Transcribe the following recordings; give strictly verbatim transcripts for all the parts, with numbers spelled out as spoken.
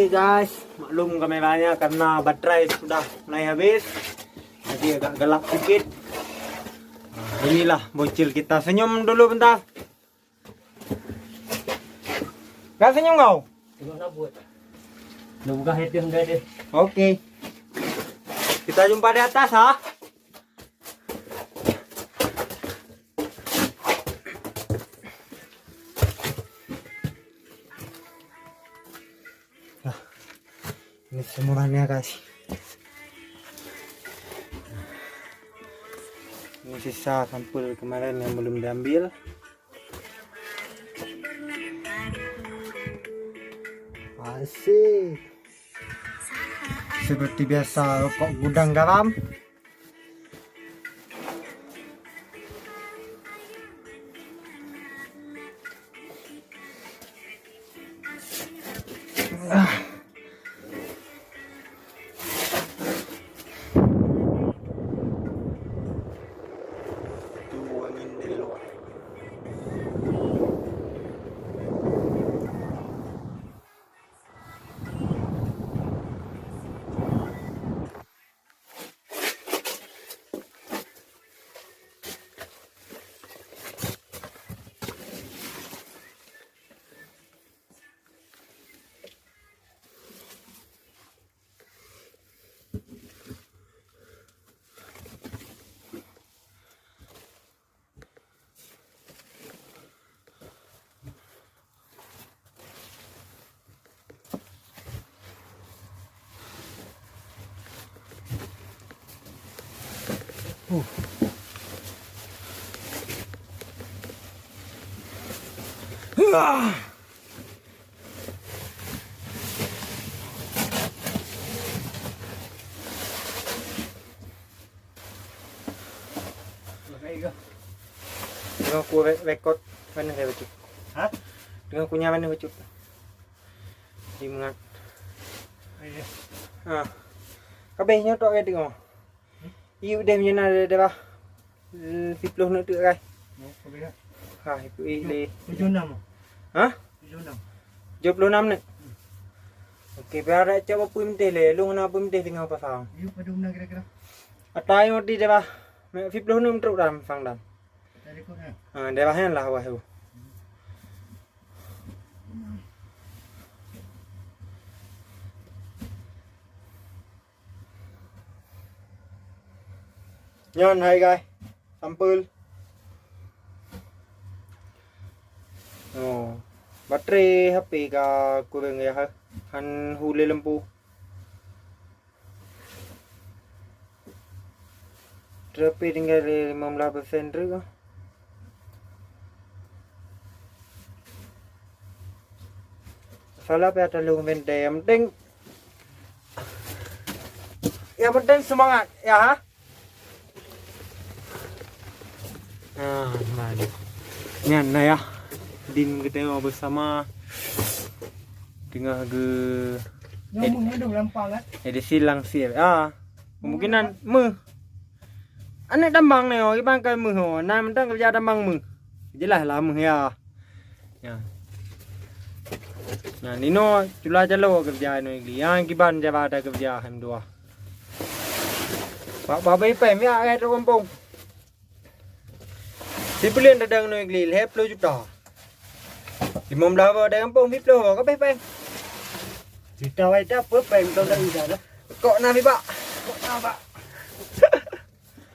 Oke guys, maklum kameranya karena baterai sudah mulai habis, jadi agak gelap sedikit. Nah, inilah bocil kita. Senyum dulu bentar. Gak senyum kau? Tengok nak buat. Dah buka head dia, enggak deh. Oke. Kita jumpa di atas, ha? Nah, ini semuanya, guys. Ini sisa sampel kemarin yang belum diambil. Asik. Seperti biasa, rokok gudang garam. Tengok aku re-, rekod mana saya bacut. Ha? Tengok aku nyaman bacut. Di mengat. Iya. Ha. Kabeh nyoe tok ka tengok. Iyu deh meunyoe na daerah, eh, siplôh neuk teuk kai. Oh, oke, ya. Ha, ipu i le. Tujuh enam. Ha? Tujuh enam. Tujuh puluh enam neuk. Oke, biar cok bak pui menteh le, lôn na pui menteh teungoh pasang. Iyu padum na kira-kira. Ata yang di daerah, siplôh neuk trok dalam sang dan. Tadi kau na. Ha, daerah yang lah wah tu. Nyan hai guys, sampel. Oh, baterai H P ka kurang ya, han hu lé lampu. Tapi tinggal lima belas persen tu. Salah payah terlalu mentai. Yang penting, yang penting semangat, ya, ha? Ah, man. Nyan na ya. Din geutanyoe beusama teungoh geu-, Nyoe meuh mandum lampang, kan? Edisi langsir. Ah, kemungkinan meuh. Aneuk tambang nyoe, iban kai meuh, oh. Nah, mantong kerja tambang meuh. Jelas lah meuh ya. Ya. Nah, nino cula calo kerja nyoe gli. Yang kiban jaba ada kerja, alhamdulillah. Pak babai pem ya, eh, tu kampung. Sibuleuen dadang nui gli lhèe plôh juta. Limong blaih boh dadang pong siplôh boh, ka abéh péng. Juta wai ta peue péng tông dak ida dah. Kok na bibak? Kok na bak?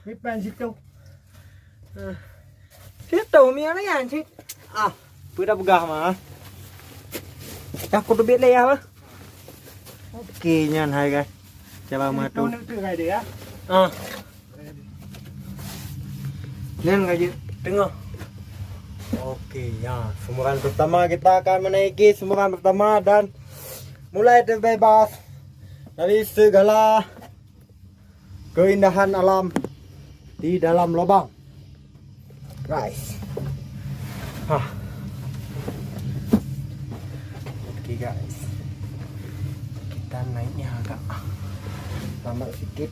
Bibak situ. Situ mi ana nyan cit. Ah, peue dah peugah mah. Dah kudu biet lé ya, bah. Oke, nyan hai guys. Coba mah tu. Itu nak tu hai dia. Ah. Nyan ka jeuet teungoh. Oke, ya, seumuran pertama kita akan menaiki seumuran pertama dan mulai terbebas dari segala keindahan alam di dalam lubang. Guys. Hah. Oke, guys. Kita naiknya agak lambat sedikit.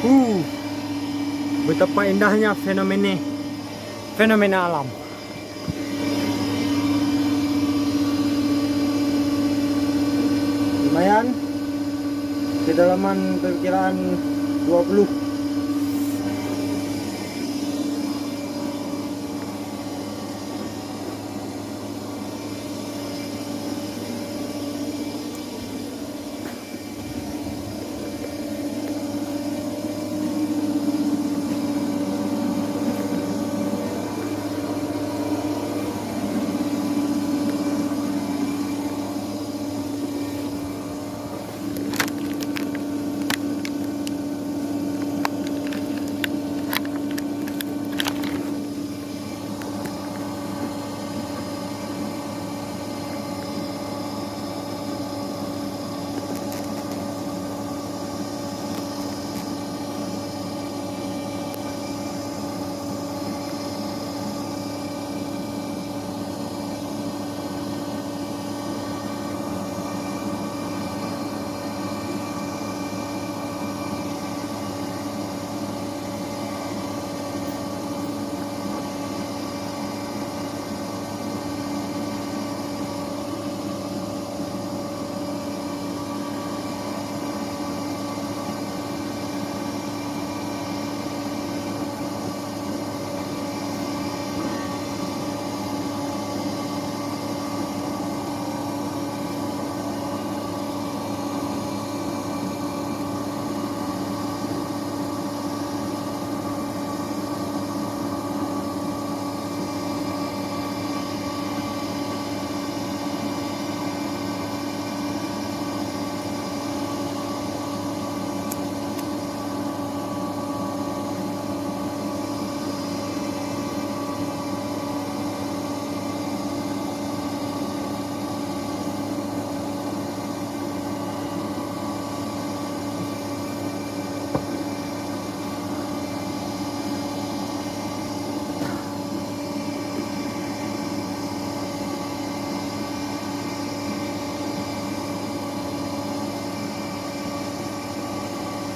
Uh, betapa indahnya fenomena, fenomena alam. Lumayan, kedalaman perkiraan dua puluh.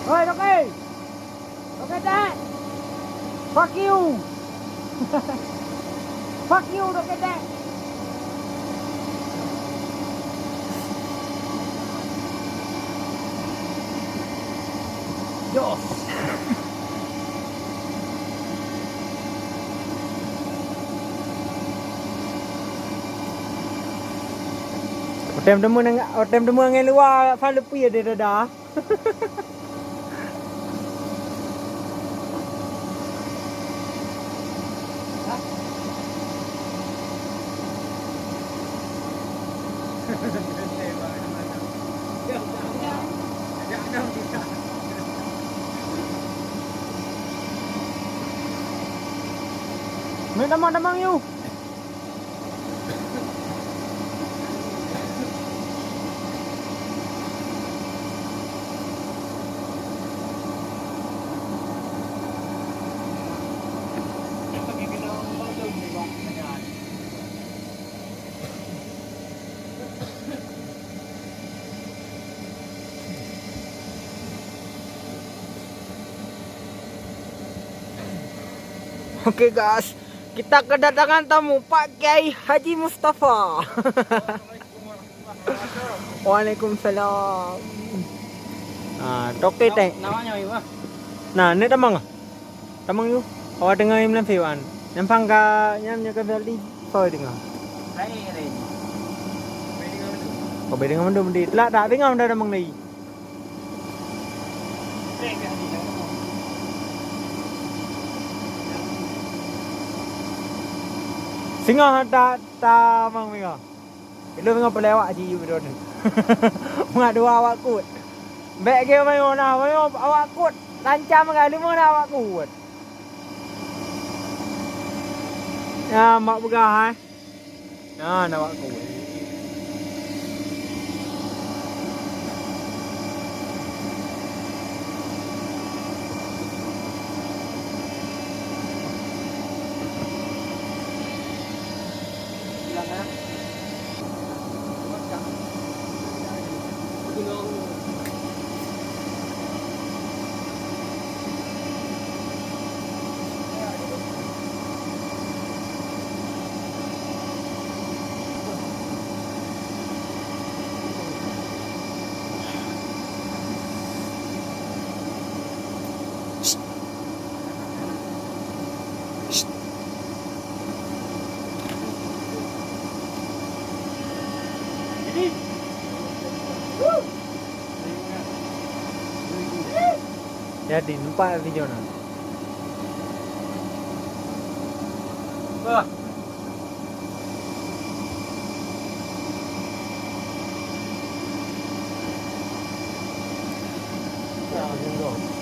Hoi, Toke! Toke Tek! Fuck you! Fuck you, Toke Tek! Jos! Watèe teumèe, watèe teumèe ngon luwa, fa leupie deh dada. Meutamong-tamong yue. Oke, guys, kita kedatangan tamu, Pak Kiai Haji Mustafa. Waalaikumsalam. Ah, Toke Tek. Namanya Iwa. Nah, ni tamong. Tamong yue. Awak teungoh meuleumphi wan. Nyan pang ka, nyan nyoe ka Ferdi. Soe teungoh. Lain, lain. Kau beda dengan mandum di. Telat tak tengok dah tamong lagi. Singoh tak tamong singoh. Ilôn ngon peulewak ji beudôh. Mak dua awak kut. Bèk ge mayoe na, mayoe awak kut. Rancam kan lima na awak kut. Ya, mak peugah, eh. Nah, na wak kawai. Jadi, nampak video na? Wah. Ya, jenggot.